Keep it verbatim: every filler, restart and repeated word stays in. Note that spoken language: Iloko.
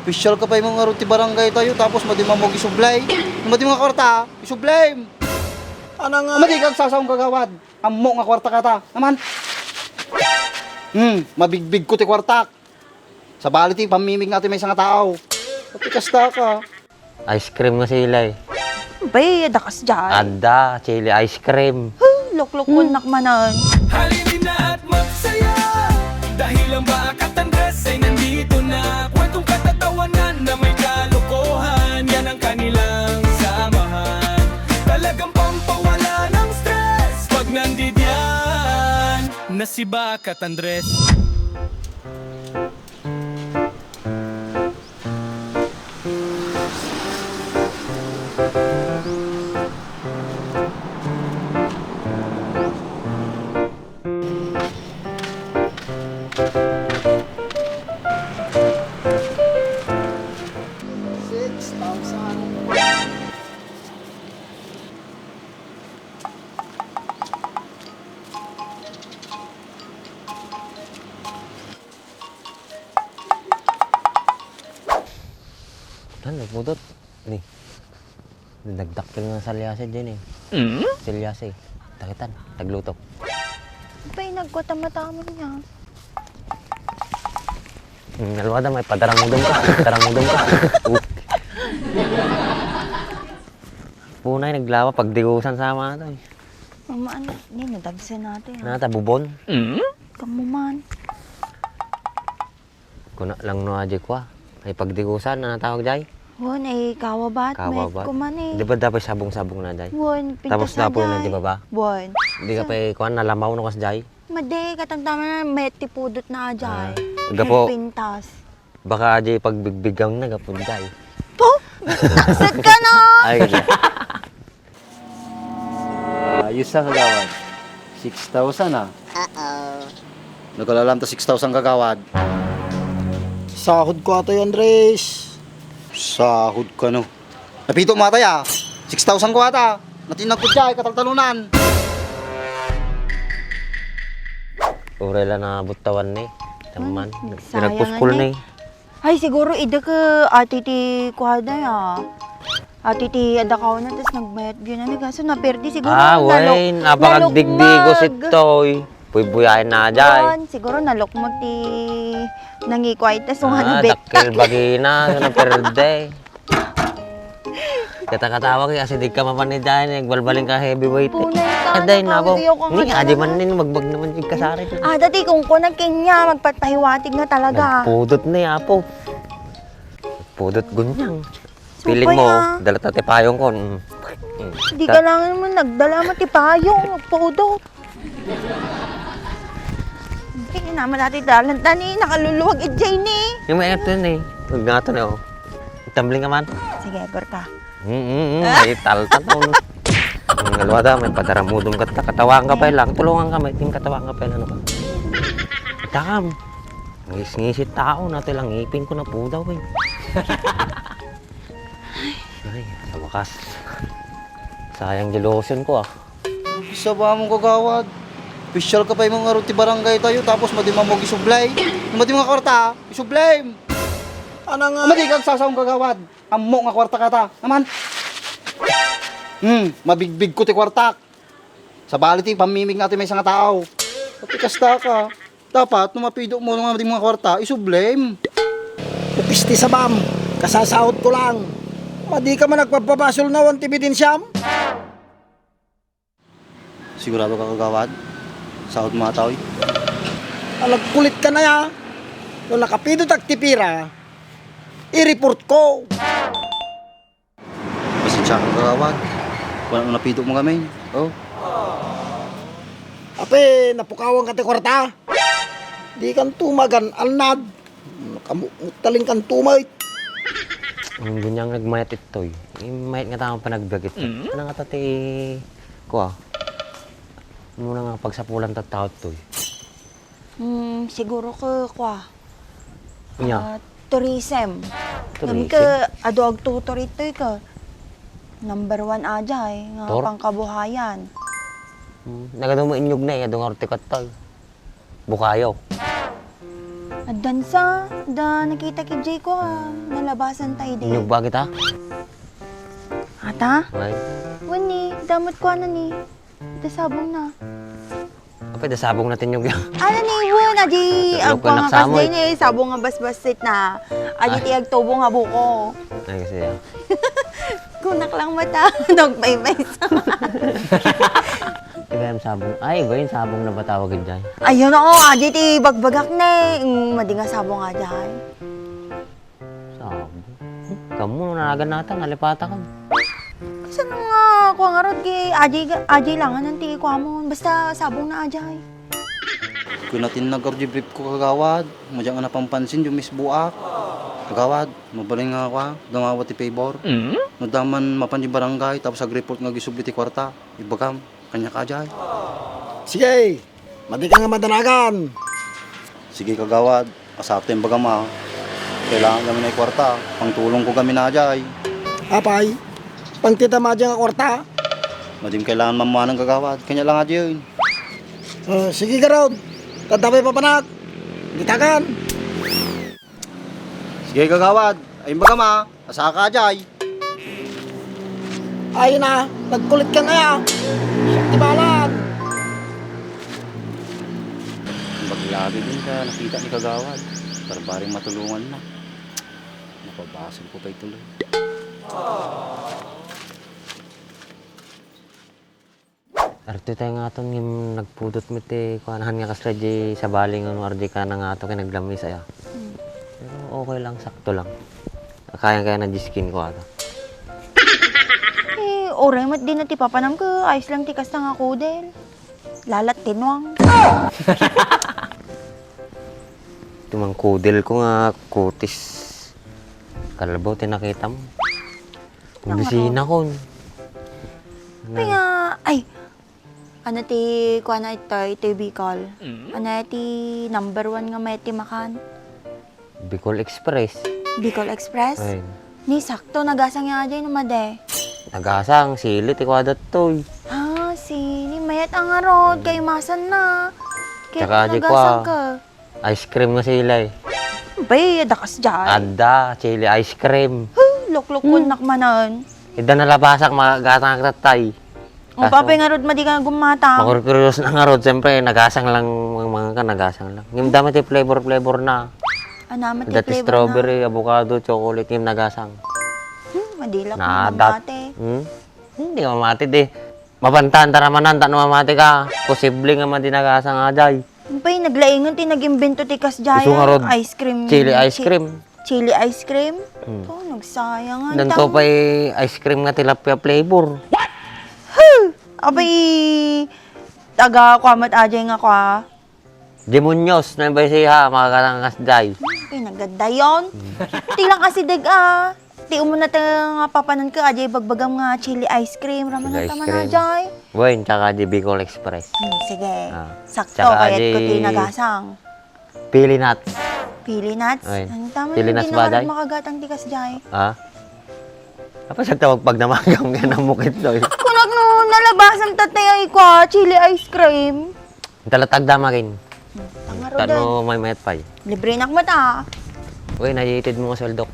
Opisyal ka pay mo ngarud ti barangay tayo, tapos madi mo isublay. No madi nga kwarta, isublay. Ana nga? Madi kag sasaong kagawad. Ammo nga kwarta kata. Naman. Hmm, mabigbig ko ti kwartak. Sabali ti pammimig na ti maysa nga tao. Pati kasta ka. Ice cream nga sila eh. Bay, adda kas dyan. Adda, chili ice cream. Huh, loklokon nak manan. Halina at magsaya. Dahil ang Bakat Andres ay nandito na. Kwentong katatawanan na may kalokohan. Yan ang kanilang samahan. Talagang pampawala ng stress. Pag nandidiyan na si Bakat Andres. Six thousand. Ano, pudot? Ni. Nagdakkel nga salyasi dyan eh. Mm? Salyasi. Takitan, tagluto. Pay, nagkuta mataman niya. Hmm, alwada, may padaramudong ka. Padaramudong ka. Punay, naglawa, pagdigusan sama na to eh. Mama, ano? Ni, nadagsa natin. Nata, bubon? Mm? Kamu man. Kuna lang no, aja kwa. Ay, pagdigusan, ano tawag, jay? Wen, ay kawabat. Kawabat. Met kuman eh. Di ba dapat sabong-sabong na, jay? Wen, tapos pintas na, dapat na, jay. Di ba ba? Wen. Di ka pa, kuwan, nalamaw no kas, jay? Madi, katamtaman na, met ti pudot na, jay. Ah, gapo. Pintas. Baka, jay, pagbigbigang na, gapo, jay. Po? Sad ka, no? Ay, jay. Ah, ayos, ah, kagawad. Six thousand, ah. Uh-oh. Nagkalalam ta six thousand, kagawad. Sahod ko atoy, Andres. Sahod ka, no? Napito mo atay, ah. Six thousand ko ata. Natinag ko diay, kataltalunan. Uray la nabuttawan ni. Taman. Hmm, nagsayang pinagpuskol ni. Ay, siguro, ida ka ati ti kuada, ah. Ati ti adakaw na, tas nagmayat gyud na, kaso naperdi siguro, ah, nalok-, wen, apagdigdigos nalukmag. Itoy. Buybuyaen na, jay. Wen, siguro nalukmag ti nangikuay, tas nga, ah, nabetak. Dakkel bagina, nga naperde. Kata-katawa kay, kasi di ka mapan ni Jay, nagbalbalin ka heavyweight. Punay ka, aday, nako. Ni, adi man nin, magbag naman yung kasari. Ah, dati kung ko nagkanya, magpatpahiwatig na talaga. Nagpudot na, apo. Pudot gunyang. Piling mo, ah. Dala ta ti payong ko. Mm. Mm. Di ka lang naman nagdala mo ti payong, nagpudot. Hindi naman natin dalan tani, nakaluluwag ijay ni. Yung may ato ni. Huwag nga ito na, oh. Tumbling ka man. Sige, gor ka. Mm, mm, mm. Ay, taltal, oh. Ang alwada, may padaramudong kat-, katawaan ka pa lang. Tulungan ka, may ting katawaan ka pa lang, ano ka? Takam. Ngis-ngisit tao, nato lang ngipin ko napudaw, eh. Ay, sa wakas. Sayang di lotion ko, ah. Bisa ba mong kagawad? Opisyal ka pay mo ngarud ti barangay tayo, tapos madi mo isublay. Madi nga kwarta, isublay. Ana nga? Madi kag sasaong kagawad. Ammo nga kwarta kata. Naman. Hmm, mabigbig ko ti kwartak. Sabali ti pammimig na ti maysa nga tao. Pati kasta ka. Dapat, no mapido mo nga di mga kwarta, isublem. Pupis ti sabam, kasasahod ko lang. Madi ka man nagpapabasol na wan ti bidinsiyam? Sigurado ka, kagawad? Sahod mo ata, oy. Alagkulit ka na ya. No nakapido tak ti pira, i-report ko. Pasensya ka, kagawad. Wala na napido mo kami. Oh. Ape, napukawan ka ti kwarta? Di kan tumagan, alnad. Kamu-, taling kan tumay. Ang gunyang nagmayat itoy. Yung mayat nga tama panagbiag ito. Mm. Ano nga ta ti, kuha? Muna nga pagsapulan ta tao itoy. Hmm, siguro ka, kwa, nya? Ah, tourism. Tourism? Ngem ka, adu agtutor itoy ka. Number one ajay nga pangkabuhayan. Hmm, nagadu mo inyog na eh, adu nga artikat tayo. Bukayo. Ad-, Dansa, da nakita ki Jay ko, ah. Nalabasan tayo di. Inyog ba kita? Ata? Ay. Wen ni, damot ko ano ni. Da sabong na. Apay, da sabong na tinyog yan. Ano ni, wen, adi, Tulog agwa ka nga naksamot. Kasdi ni, sabong nga basbasit na. Adi Ah. ti agtubo nga buko. Ay, kasi, ah. Kunak lang mata, nagbaybay sa. Di ba yung sabong? Ay, ba yung sabong na ba tawag dyan? Ayun, oo, adi ti bagbagak ne. Mm, madi nga sabong nga dyan. Sabong? Kamu, nanagan nata, nalipata ka. Kasano nga, kua nga rod, ki, adi, adi langan ang ti kua mo. Basta sabong na adi. Kuna ti nagor di brief ko, kagawad. Madya nga napampansin, yung misbuak. Kagawad, mabalin nga kua, dumawa ti favor. Mm? No daman mapan di barangay, tapos ag-report nga gisubli ti kwarta. Ibagam, kanya ka, Jay. Sige, madi ka nga madanagan. Sige, kagawad, asapto yung bagam, ah. Kailangan kami na kwarta. Pangtulong ko kami na, Jay. Apay, pangtita madya nga kwarta? Madim kailangan mamuanang, kagawad. Kanya lang, Jay. Eh, sige, garod. Tadda pay papanak. Ditagan. Sige, kagawad. Ay, bagam, ah. Asaka, Jay. Ay na, nagkulit ka na ya. Siak ti balan. Baglagi din ka nakita ni kagawad. Barbaring matulungan na. Napabasol ko pa'y tuloy. Arto tayo nga aton ngem nagpudot met ti kuanahan nga kasla di sabali nga no ardi ka na nga ato kay naglamis aya. Hmm. Pero okay lang, sakto lang. Kaya-kaya na di skin ko ata. Eh, oray met di na ti papanam ko, ayos lang ti kasta nga kudel. Lalat tinuang. Tumang kudel ko nga kutis. Kalabaw ti nakita mo. Nang Bisina aro. Kon. Kaya, ay, ano ti, kuana ito, ito yung Bicol. Mm. Ano ti number one nga may ti makan? Bicol Express. Bicol Express? Ay. Ni sakto, nagasang nga aja yung made. Nagasang, sili, ti kuadat to, eh. Ah, sili. Mayat ang arod, kay masan na. Kaya Tsaka di nagasang kua. Ka. Ice cream nga sila eh. Bay, dakas dyan. Adda, chili ice cream. Huh, luklukon Hmm. nakmanan. Ida nalabasak, magatang agtatay. Ang Kaso, papay nga rod, madi ka gumatang. Makurkuryoso na nga rod, siyempre, nagasang lang, mga, mga ka, nagasang lang. Ngem dami ti flavor-flavor na. Anam ti Dati flavor strawberry, na. Avocado, chocolate, ngem nagasang. Hmm, madilak na Nadat. Mamate. Hmm? Hindi ka mamati, di. Mapantan, taramanan, ta no mamati ka. Posible nga madi nagasang ajay. Bay, naglaingan ti nag-imbento ti kasjay. Isu nga rod, Ice cream. Chili ice Chi-, cream. Chili ice cream? Hmm. Oh, nagsayang nga Danto tang- pa'y ice cream nga tilapia flavor. Huh! Abay, taga kuamat ajay nga kua. Demonyos, na ba siya, mga kalangas, day? Ay, nagadayon. Hmm. Ti lang kasi dig, ah. Ti umuna ta nga papanan ka, ajay bagbagam nga chili ice cream. Raman Chili ang ice taman cream. Ajay. Wine, tsaka di Bicol Express. Hmm, sige. Ah. Sakto, Tsaka kayat ko di ti nagasang. Pili nuts. Pili nuts? Ay. Ang tama Pili na, nuts hindi ba, naman day? Makagatang tikas, jay. Ah? Apa sa tawag pag namagam nga namukit, doy? Kunak no, nalabasan tatay ay kwa, chili ice cream. Talatag damakin. Hmm, tanga ro, Tano day. May mayat pay. Libre nak mata. Uy, naiitid mo nga sweldo.